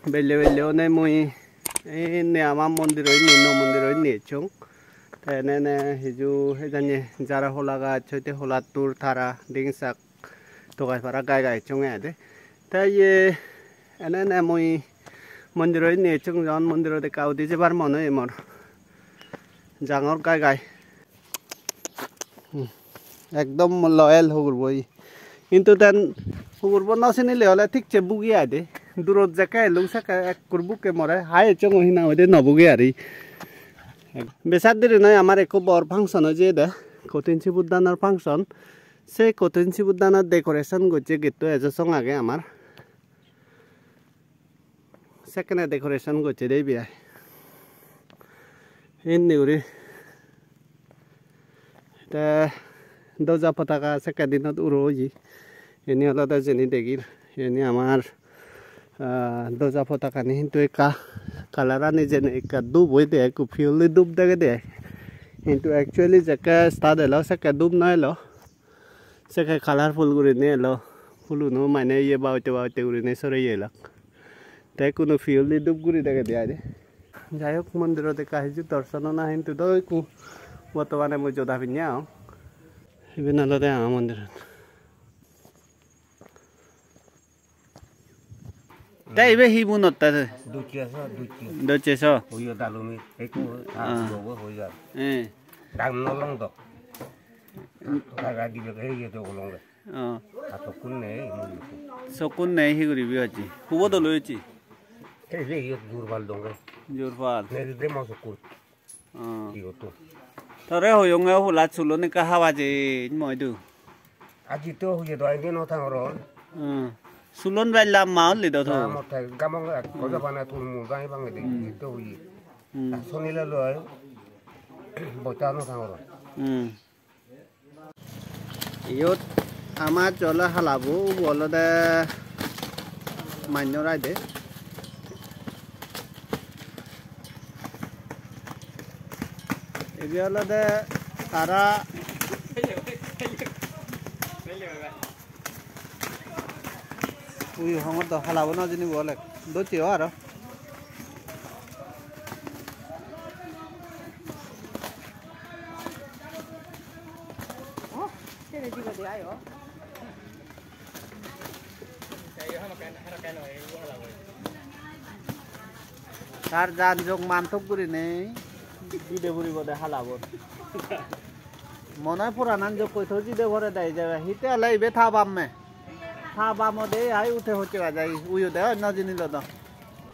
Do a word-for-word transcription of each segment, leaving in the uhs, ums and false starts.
Belle belle one mui indi ama mondiro indi, nuo mondiro indi ecchong. Te ene ene hiju hejani jara hola gaj, hoite hola tur tara dingsak togai para gai gai ecchonge ade. Te iye ene ene mui mondiro indi ecchong, jon mondirot ekka udi jebar mon oye mor. Jangor gai gai. Hmm. Ekdom loyal hugurbo. Hintu ten hugurbo no sinile ole thik se bugi aide. Durot jekke elung sekke ekkur bukke more. Hai ecchong hina hoide no bugi ari. Besar diri noi, amar ekko bor function oye de. Kothin sibuddanor function. Se kothin sibuddanor decoration gocche, getto ejo song age amar. Sekkene decoration gocche de ibe ai. Indi guri. Te doja potaka sekke dinot uro oye. Eni olode jeni degir. Eni amar, ah, doja potakani hintu ekka colorani jeni ekka dup oide, ekku purely dup degede. Hintu actually jekke start elo sekke dup no elo. Sekke colorful gurinei elo, puluno mane iye babotte babotte gurinei soreye elak. Te ekkuno purely dup guri degede ai de. Jai hok, mondirot ekka hiju dorson ona hintu do ekku bortomane mui joda pinne aong. Iben olode ama mondirot. Te ibe hi bunot te? Ducche so, ducche. Ducche so? Oyo dalumi, ekku, ah, ah, gobo hoi jar. Eh. Dam no long do. Jaga dibe ke iye to long de. Oh. A sokkun nei, mui sokkun. Sokkun nei, hi guribi hocche? Hubo dolo hocche? Ei je iye jur pal dong ge. Jur pal. Nei de mo sokkun. Oh. Hi gotto? Tore hoyonge hulat sulon ekka haba je moi du. Aji to huye do, aji no thangoron. Hmm. Sulon bella ma olli do to. Ah, mo thai gamong ko jabana tul mu gai bang de, hmm, aji to huye. Hmm. Ta soni le loi. Bota no thangoron. Hmm. Iyot ama jole halabo, ubo olode mannor aide. Ibe olode tara, ui, hongor do halabo no jinibo olek. Docche o aro. Tar jan jog mantok gurinei dide puribo de halabot. Mone puranan jokkoi to jide pore de ijebe. Hitte ole ibe ta bamme. Ta bamode ai ute hocche gajai. Uyo de oi no jinilo do.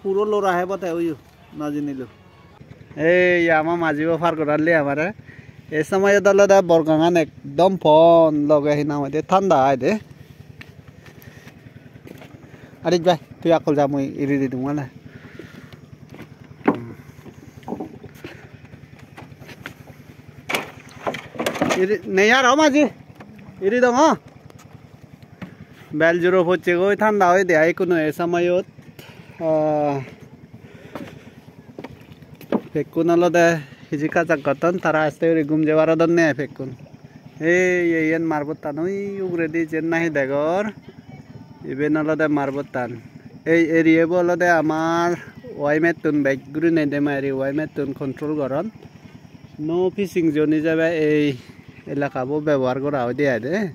Puro lora hebo te uyo. No jinilo. Ei ama majibo par goralle amare. Ei somoyot olode borgangan ekdom pon, loge hi nang hoide thanda aide. Arik bhai, tui akkol ja, mui iri di dong mane. Iri nei aro maji. Iri dong o. Bel juro pocche goi, thanda oide ai kuno ei somoyot. Ah, pekkun olode hiji kajak gotton, tara aste guri gum jebar odonne ai pekkun. Ei, ei, iyen marbottan oi uguredi jiyen nahi degor, iben olode marbottan. Ei area bo olode amar Y M A-ttun bej gurinei Demari Y M A-ttun control goron. No fishing zone ijebe ei elakabo bebohar gora oide ai de.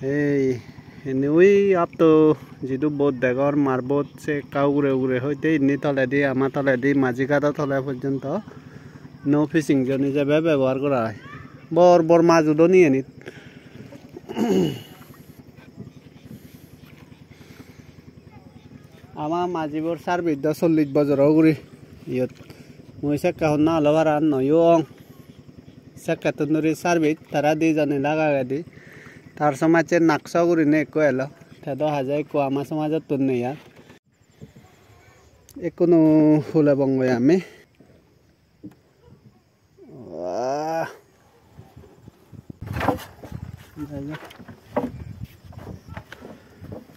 Ei, indi ui apto jidu boat degor, mar boat se ekka ugure ugure hoide indi toledi, ama toledi, maji gado tole porjonto no fishing zone ijebe bebohar gora oi. Bor bor maj udon iyenit. Ama majibor service do chollish bojoro ugure iyot. Mui sekke honna olo para no oyong. Sekkettun duri service tara dijone lagagedi. Tar somajje Nakso gurinei ekko elo. Te do haja ekko ama somajottun nei ar. Ekkunu hulebongoi ami. Wah.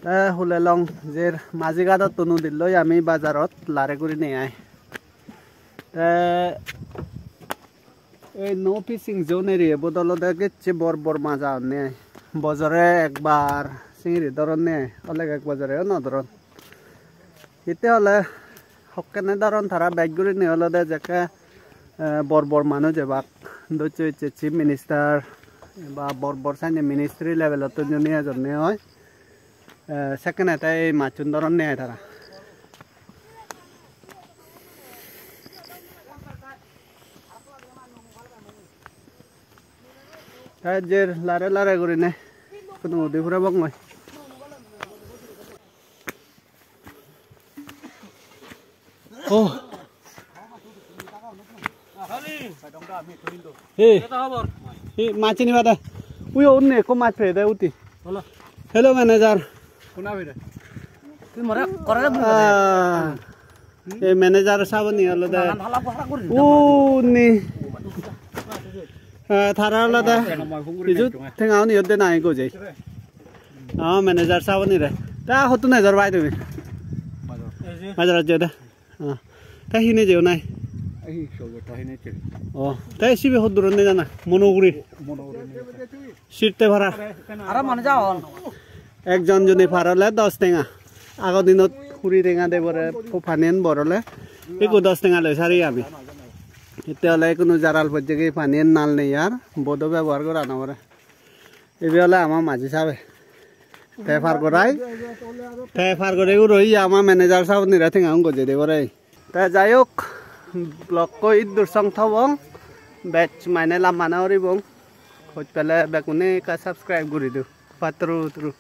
Te hulelong jer maji gadottun udilloi ami bajarot lare gurinei ai. Te ei no fishing zone area bot olode gecche bor bor maj agonne ai. Bojore ekbar singiri doronne ai, oleg ek bojore o no doron. Hitte ole hokkene doron tara bej gurinei olode jekke, eh, bor bor manuj ebak, docche docche chief minister ba bor bor sanye ministry level-ottun juni ejonne oi. Eh, sekkene te ei machchun doronne ai tara. Te jer lare lare gurinei hono udi puribongoi. Oh. He. He, mach hini bade. Ui, unni ekko mach peye de uti. Hello, manager. Tui more korore bul. Ah. Ei manager sabani olode. Nanan hala bhara guri. Unni. Eh, tara olode. Iju tenga uni yodde nai gojei. Ah, manager sabani re. Ta hottun ejor bai tumi? Bajar jode. Ah. Ta hine jeo nai? Ei sobo ta hine jeo. Oh, ta sibe hoddur ne jana? Monoguri. Monoguri. Sirte para. Aro mane jaon. Ekjon juni par ole dos tenga. Ago dinot kuri tenga de bore, po paniyen bor ole. Ekko dos tenga loi sari ami. Hitte ole ekko jaral pojjegi paniyen nal nei ar. Bodo bebohar gora no pore. Ibe ole ama maji sabe. Te par gorai. Te par gore uro iye ama manager sabani re tenga un gojei de bore. Te jai hok, vlog-ko iddur song thobong, bej mane lamba no guribong. Hoj pele bekkune ekka subscribe guri do. Patturu turu.